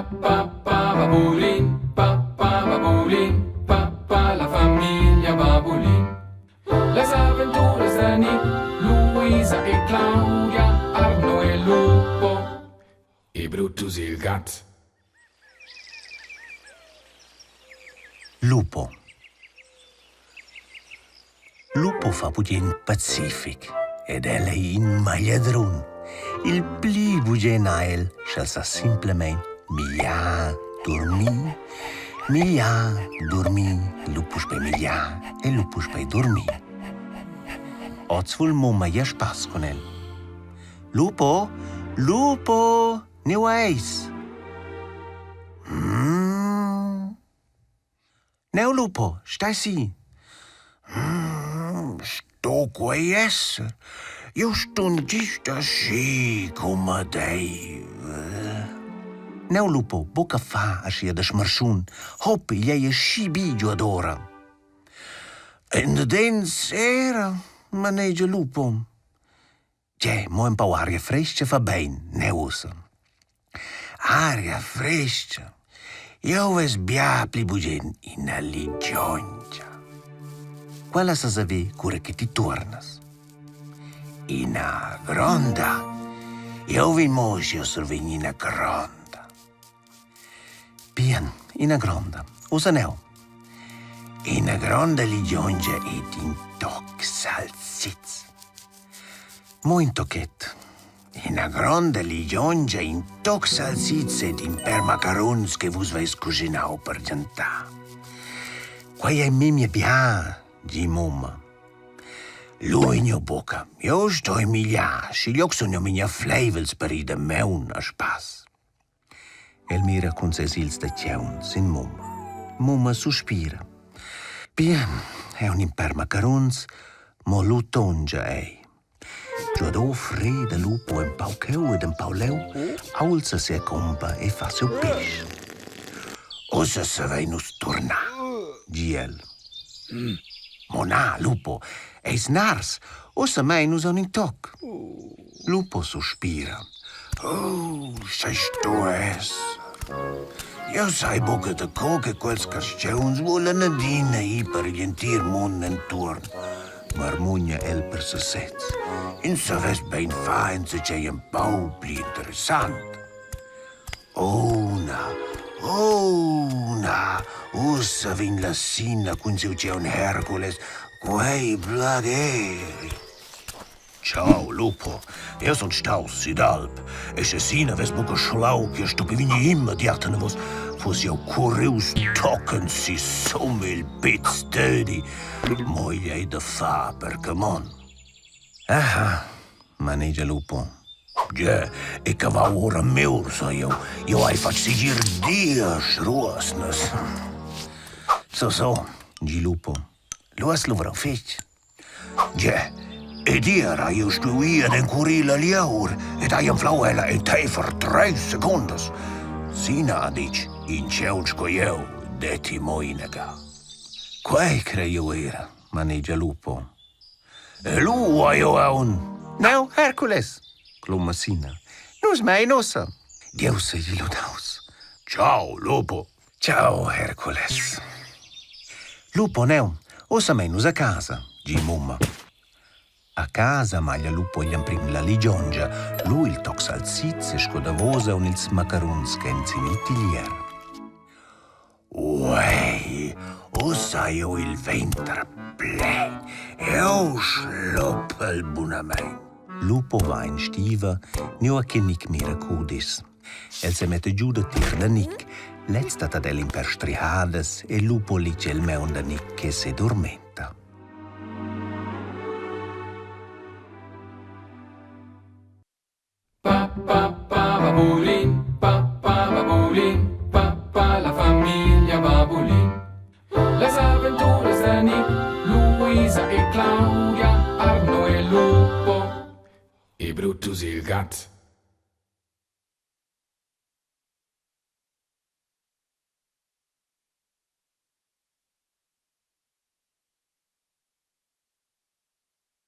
Pa pa pa babulin, pa pa babulin, pa pa la famiglia Babulin. Las aventuras da Nick, Luisa e Claudia, Arno e Lupo e Brutus il gat. Lupo. Lupo fa bugen pacific ed el ei in magliadrun. Il pli bugen ha el, sch'el sa simplamein migliar, durmir, migliar, durmir, lu puspei migliar e lu puspei durmir. Oz vul mumma ir a spass cun el. Lupo, Lupo, neu eis? Mm. Neu Lupo, stai si. Mm, sto quei esser? Io stun gist aschi cumadeivel. Neu Lupo, buca fa aschia da smarschun. Hop, igl ei aschi bi giuadora. Endadens era, manegia Lupo. Gie, mo empau aria frestga fa bein, neu ussa. Aria frestga? Jeu vess bia pli bugen ina ligiongia. Quella sa saver cura che ti tuornas. Ina gronda? Jeu vi mo sch'jeu survegn ina gronda. Bien, ina gronda. Ussa neu. Ina gronda ligiongia ed in toc salsiz. Mo in tochet. Ina gronda ligiongia, in toc salsiz ed in per macaruns che vus veis cuschinau per gentar. Quei ei memia bia, di mumma. Lu igno buca. Jeu stoi migliar, schiglioc sun jeu memia fleivels per ir da maun a spass. El mira cun ses ils da tgaun sin mumma. Mumma suspira. Bien, aunc in pèr macaruns, mo lu tongia ei. Giuador freda lupo empau cheu ed empau leu, aulza sia comba e fa siu pèsch. Ussa savein nus turnar, di el. Mo na, lupo, eis nars, ussa mein nus aunc in toc. Lupo suspira. Oh, sch'ei sto esser. Jeu sai buca daco che quels carstgauns vulan adina ir per igl entir mund entuorn, marmugna el per sesez. Ins savess bein far enzatgei empau pli interessant. Oh na, oh na, ussa vegn la Sina cun siu tgaun Hercules, quei blagheri. Ciao, lupo. Eu sun staus sü d'alp e sche Sina vess buca schlau ch'eu stoppi vegnir immediat anavos, fuss jeu currius tochen sisum il Piz Tödi. Mo igl ei da far per camon. Aha, manegia lupo. Gie, e cavau ora miur, sai jeu. Jeu hai fatg segir diesch ruosnas. So, so, gi lupo. Lu has luvrau fetg. Gie, ed ier hai jeu stuiu ir ad encurir la lieur ed hai anflau ella enteifer treis secundas. Sina ha ditg, in tgaun sco jeu detti mo inaga. Quei crei jeu era, manegia Lupo. E lu hai jeu aunc. Neu, Hercules, cloma Sina. Nus mein ussa. Dieus seigi ludaus. Ciao, Lupo. Ciao, Hercules. Lupo, neu, ussa mein nus a casa, gi mumma. A casa maglia Lupo igl emprim la ligiongia, lu il toc salsiz e sco davos aunc ils macaruns ch'ein sin il tiglier. Uei, ussa hai jeu il venter plein, jeu schluppel bunamein. Lupo va en stiva, nua che Nick mira cudischs. El semetta giu da tir da Nick. Lez dat ad el in per strihadas e lupo ligia il maun da Nick che sedurmenta. Pa pa pa babulin, pa pa babulin, pa pa la famiglia Babulin. Las aventuras da Nick, Luisa e Claudia, Arno e Lupo e Brutus il gat.